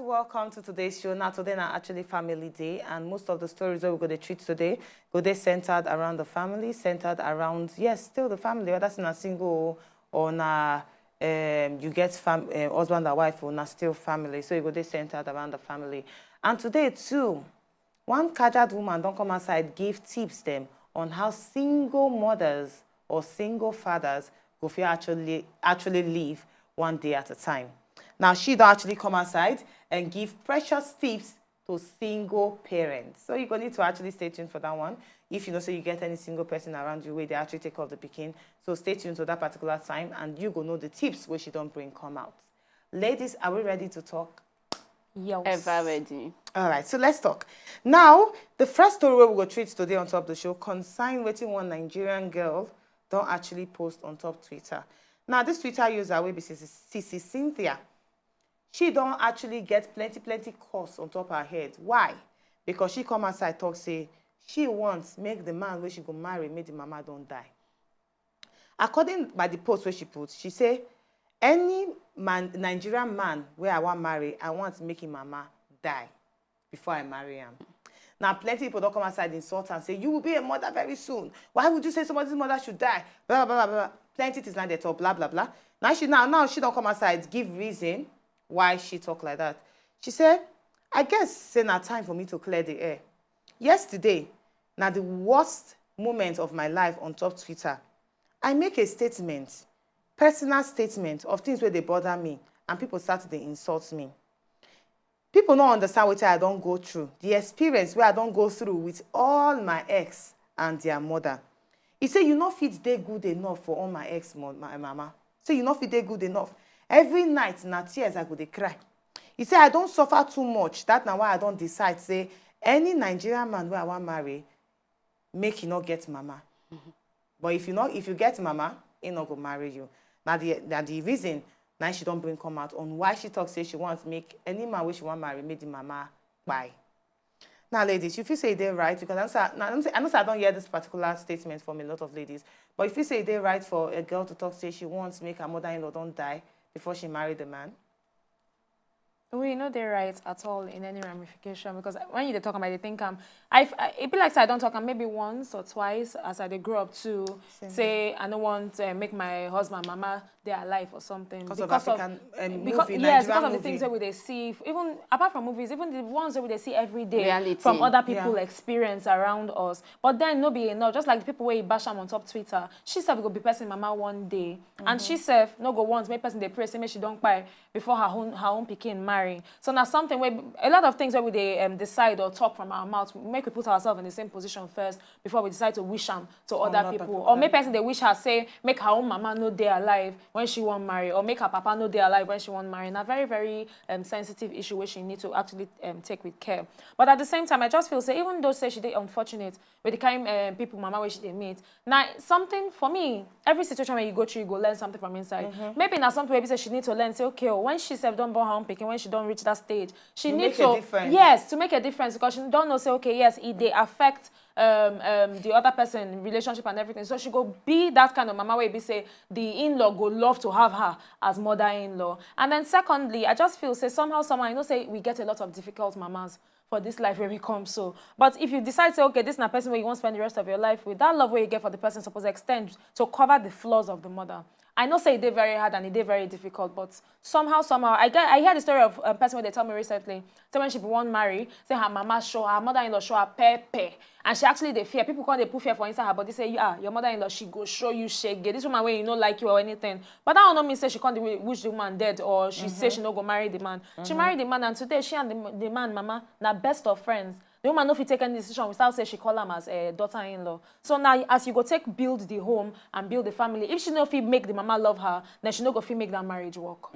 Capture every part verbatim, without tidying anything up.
Welcome to today's show. Now, today na actually family day, and most of the stories that we go to treat today go they centered around the family, centered around, yes, still the family, whether it's na single or na um, you get fam um, husband and wife or na still family. So you go they centered around the family. And today too, one Kajad woman don't come outside give tips them on how single mothers or single fathers go fit actually actually live one day at a time. Now she don't actually come outside and give precious tips to single parents. So you go need to actually stay tuned for that one. If you know, so you get any single person around you where they actually take off the picking. So stay tuned to that particular time and you go know the tips where she don't bring come out. Ladies, are we ready to talk? Yes. Ever ready. All right, so let's talk. Now, the first story we will treat today on top of the show concern waiting one Nigerian girl don't actually post on top Twitter. Now, this Twitter user will be Sisi Cynthia. She don't actually get plenty, plenty costs on top her head. Why? Because she come outside talk say she wants make the man where she go marry, make the mama don't die. According by the post where she put, she say, any man, Nigerian man where I want marry, I want make him mama die before I marry him. Now, plenty people don't come outside insult and say, you will be a mother very soon. Why would you say somebody's mother should die? Blah, blah, blah, blah. Plenty things like that, or blah, blah, blah. Now she now, now she don't come outside, give reason why she talk like that. She said, I guess say na time for me to clear the air. Yesterday, now the worst moment of my life on top Twitter. I make a statement, personal statement of things where they bother me, and people start to insult me. People don't understand what I don't go through. The experience where I don't go through with all my ex and their mother. He say you not fit dey good enough for all my ex mo- my mama. Say you not fit dey good enough. Every night na tears I go dey cry. He say I don't suffer too much. That na why I don't decide say any Nigerian man where I want marry, make you not get mama. But if you not, if you get mama, he not go marry you. Now the now the reason now she don't bring come out on why she talks say she wants make any man where she want marry make the mama buy. Now, ladies, you feel say they right because I know say, now, I know say, I know say I don't hear this particular statement from a lot of ladies, but if you say they right for a girl to talk say she wants make her mother-in-law don't die before she marry the man. We know they're right at all in any ramification because when you dey talk about the think am, I, I it be like say I don't talk am maybe once or twice as I dey grow up to say I don't want uh, make my husband mama dey alive or something Because of African, um, because movie, yes, because Nigerian of the movie. Things that we they see, even apart from movies, even the ones that we they see every day Reality. From other people Yeah. Experience around us. But then no be enough. Just like the people where you bash am on top Twitter, she said go be person mama one day, and she said no go once make person they pray say make she don't buy before her own her own pikin marry. So now something where a lot of things where we they um, decide or talk from our mouth, make we put ourselves in the same position first before we decide to wish am to other Another people. people, Or make yeah. Person they wish her say make her own mama no dey alive when she won't marry, or make her papa no dey alive when she won't marry. Now very very um, sensitive issue where she need to actually um, take with care. But at the same time, I just feel say even though say she dey unfortunate with the kind um, people mama where she dey meet, now something for me, every situation where you go through, you go learn something from inside. Maybe now something where be say she need to learn say okay, oh, when she self don't born her own pikin, when she don't reach that stage, she You need make a to difference. Yes, to make a difference because she don't know say okay, yes, it they affect um, um, the other person relationship and everything. So she go be that kind of mama where be say the in-law go love to have her as mother-in-law. And then secondly, I just feel say somehow somehow I know say we get a lot of difficult mamas for this life where we come so. But if you decide say okay, this na person where you want to spend the rest of your life with, that love where you get for the person suppose extend to cover the flaws of the mother. I know say it dey very hard and it dey very difficult, but somehow somehow I get I hear the story of a person where they tell me recently. Say when she be one marry, say her mama show her mother-in-law show her pepe, and she actually dey fear. People come dey put fear for inside her body. Say ah, your mother-in-law she go show you shege. This woman wey you no like you or anything. But that one no mean say she come dey wish the woman dead or she say she no go marry the man. She marry the man, and today she and the, the man mama na best of friends. The woman no fit take any decision without say she call am as a daughter-in-law. So now as you go take build the home and build the family, if she no fit make the mama love her, then she no go fit make that marriage work.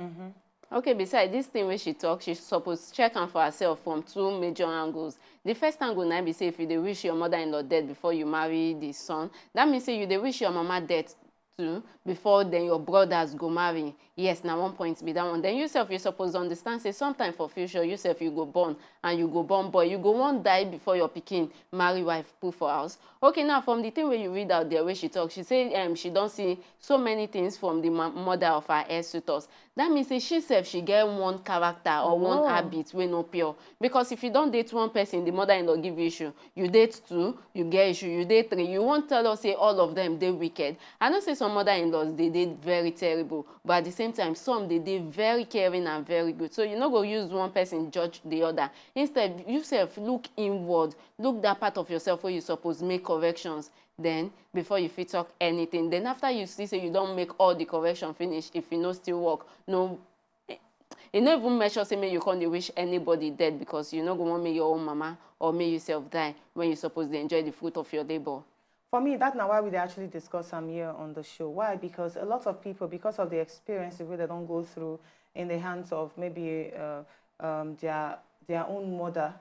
Okay, beside this thing where she talk, she suppose check am for herself from two major angles. The first angle na be say if you dey wish your mother-in-law dead before you marry the son, that means say you dey wish your mama death two before then your brothers go marry. Yes, na one point be that one. Then you sef, you suppose understand say sometime for future, you sef, you go born, and you go born boy. You go wan die before your pikin marry wife put for house. Okay, now from the thing wey you read out there, wey she talk, she say, um, she don see so many things from the ma-, mother of her ex suitors. That means say she sef, she get one character or one habit wey no pure. Because if you don date one person, the mother-in-law give you issue. You date two, you get issue. You date three, you wan tell us say all of them dey wicked. I know say some mother-in-laws dey dey very terrible, but at the same time, some dey dey very caring and very good. So you no go use one person judge the other. Instead, you sef look inward, look that part of yourself where you suppose make corrections. Then, before you fit talk anything, then after you see say you don make all the correction finish, if e no still work, no, e no even make sure say make you come dey wish anybody dead, because you no go wan make your own mama or make yourself die when you suppose dey enjoy the fruit of your labour. For me, that na why we dey actually discuss am here on the show. Why? Because a lot of people, because of the experiences wey they don go through in the hands of maybe uh, um, their their own mother,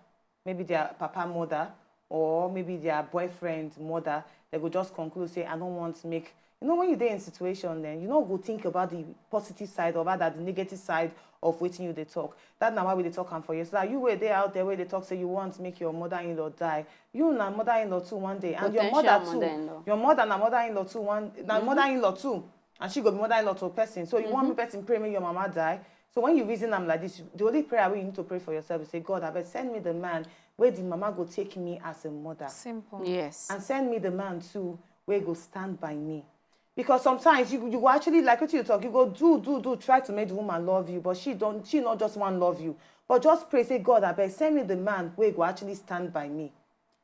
maybe their papa mother, or maybe their boyfriend mother, they go just conclude say, "I don't want to make." You know, when you dey in situation, then you no go think about the positive side or rather the negative side of wetin you dey talk. That na why we dey talk am for you. So that you wey dey out there wey dey talk say you want make your mother-in-law die, you na mother-in-law too one day, and your mother Potential too, mother-in-law. your mother na mother-in-law too one, na mother-in-law too, and she go be mother-in-law to a person. So you want make person pray make your mama die. So when you reason am like this, you- the only prayer wey you need to pray for yourself is say, "God, abeg, send me the man wey the mama go take me as a mother." Simple. Yes. And send me the man too wey go stand by me. Because sometimes you you go actually, like what you talk, you go do do do try to make the woman love you, but she don't she not just one love you, but just pray say, "God, abeg, send me the man wey go actually stand by me."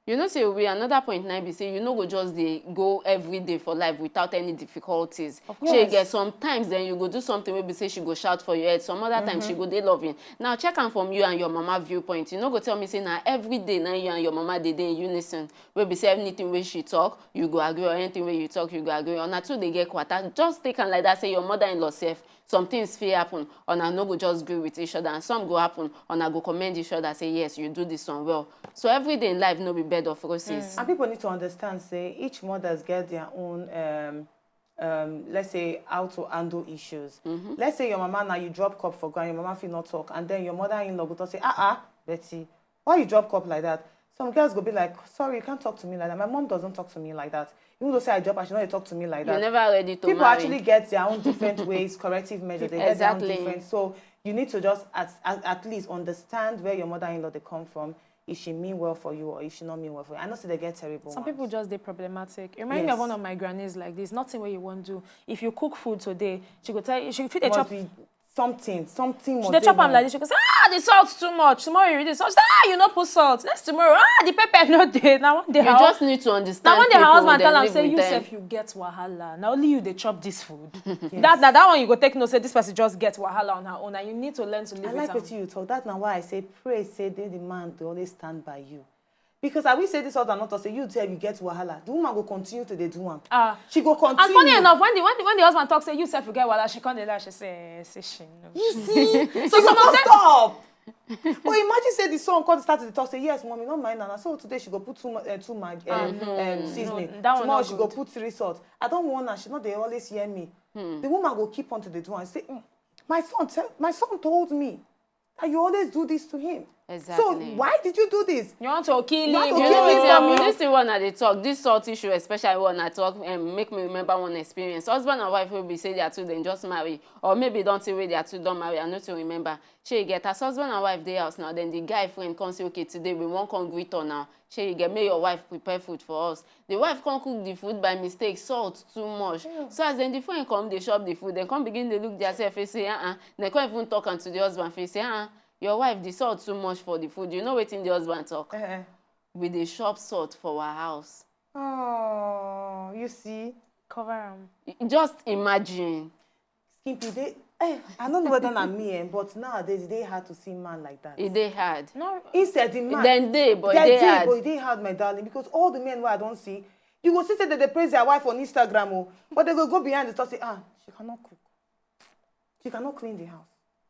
You know say we, another point now be say you no go just dey go every day for life without any difficulties. Shey you get, sometimes then you go do something wey be say she go shout for your head. Some other times she go dey loving. Now check am from you and your mama viewpoint. You no go tell me say na every day na you and your mama dey dey in unison. Wey be say anything wey she talk, you go agree, or anything wey you talk, you go agree. Una two dey get kwata. Just take am like that say your mother-in-law sef, some things fit happen. Una no go just gree with each other, and some go happen. Una go commend each other, say, "Yes, you do this one well." So every day in life no be bed of roses. And people need to understand say each mothers get their own um, um, let's say, how to handle issues. Let's say your mama now, you drop cup for ground, your mama fit not talk, and then your mother-in-law go talk say, "Ah ah, Betty, why you drop cup like that?" Some girls go be like, "Sorry, you can't talk to me like that. My mom doesn't talk to me like that." Even though say I drop and she no dey talk to me like You're that. Never ready to People marry. Actually get their own different ways, corrective measures. They get their own Exactly. Different. So you need to just at, at, at least understand where your mother-in-law they come from. If she mean well for you or if she not mean well for you. I know say they get terrible Some ones. People just dey problematic. It remind me of Yes. One of my grannies like this. Nothing where you won't do. If you cook food today, she go tell you. She fit dey Must chop. Be something, something. She Must dey be chop am wrong. Like this. She go say, "Ah, the salt too much." Tomorrow you read the salt. She say, "Ah, you no put salt." Next tomorrow, "Ah, the pepper no dey." Now one day, You her just need to understand. Now one day her People, husband then tell am live say, with "You them. Sef, you get wahala. Now only you dey chop this food." That now that one you go take note say this person just get wahala on her own, and you need to learn to live I with like am. What you talk. That's now why I say pray, say they the man they always stand by you. Because I will say this other not to say you tell you get wahala. The woman will continue to dey do am. Ah. She go continue. And funny enough, when the when the, when the husband talks say, "You sef, you get wahala," she come dey laugh. She say, "Eh, say she no." You see, so you must stop. But imagine say the son come start to talk say, "Yes, mommy, not mind now." So today she go put two ma- uh, two mag uh, um, seasoning. That one Tomorrow not she go good. Put three salt. I don't want her. She not dey always hear me. The woman go keep on to the do and say, "Mm, my son, tell, my son told me that you always do this to him. Exactly. So why did you do this?" You want to kill You want him? to You kill know me wetin for happen? me? This thing one I dey talk, this salt issue, especially one I talk, um, make me remember one experience. Husband and wife will be say they are two, then just marry, or maybe don't say where they are two, don't marry. I know to remember. She get as husband and wife dey house now. Then the guy friend come say, "Okay, today we won't come greet her now." She get, "May your wife prepare food for us." The wife come cook the food by mistake, salt too much. So as then the friend come, they shop the food, they come begin they look their self face say, "Uh-uh." They can't even talk unto the husband face say, "Uh-uh, your wife, the salt too much for the food." You know wetin the husband talk? Eh, eh. We dey shop salt for our house. Oh, you see. Cover him. Just imagine. Skimpy, they, eh, I don't know whether na me, eh, but nowadays they hard to see man like that. E dey hard. No, Instead, the man. Then dey, but e They dey dey, hard. But e dey hard, my darling, because all the men where I don't see, you go see say that they praise their wife on Instagram, oh, but they go go behind the store say, "Ah, she cannot cook. She cannot clean the house.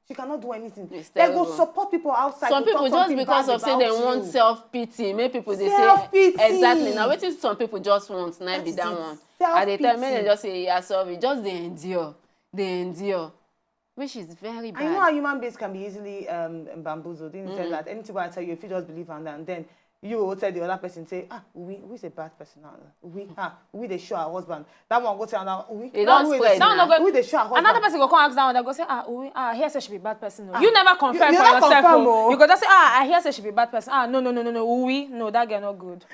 She cannot do anything. It's They go terrible. Support people outside. Some to people talk just something because bad of say about they you. Want self pity, make people they Self-pity. Say exactly now. Wetin some people just want, na be is that it. One. Self-pity. I dey tell, make dem just say, yeah, sorry, just dey endure, dey endure, which is very bad. And you know how human beings can be easily um, bamboozled. In the sense that anything I tell you, if you just believe and then, then you will tell the other person, say, ah, we, we is a bad person now. We, ah, we dey show her husband. That one go tell another, we, It ah, don't we spread dey now. show, we dey show her husband. Another person go come ask that one. They go say, ah, we, ah, I hear say she be bad person. Oh. You never confirm you for never yourself. Confirm, Oh. Oh. You go just say, ah, I hear say she be bad person. Ah, no, no, no, no, no. We, no, that girl not good.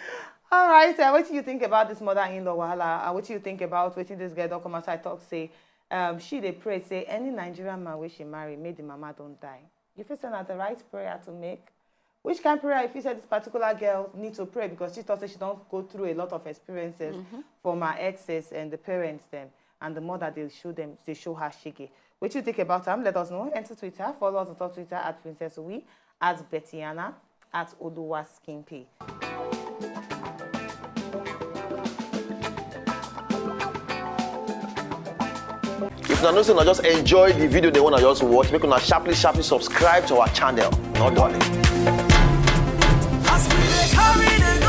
All right. Uh, what do you think about this mother-in-law, Wahala? Uh, what do you think about wetin this girl don come outside talk say? Um, she dey pray say any Nigerian man wey she marry, make the mama don die. You feel say na the right prayer to make? Which kind prayer you feel say this particular girl need to pray because she thought say she don go through a lot of experiences from her exes and the parents them and the mother dey show them dey show her shege. What you think about am? Let us know. Enter Twitter, follow us on top Twitter at Princess Owi, at Bettiana, at Oluwa Skin Pay. If una know say una just enjoy the video, they wanna just watch, make una sharply, sharply subscribe to our channel. No darling. As we dey carry the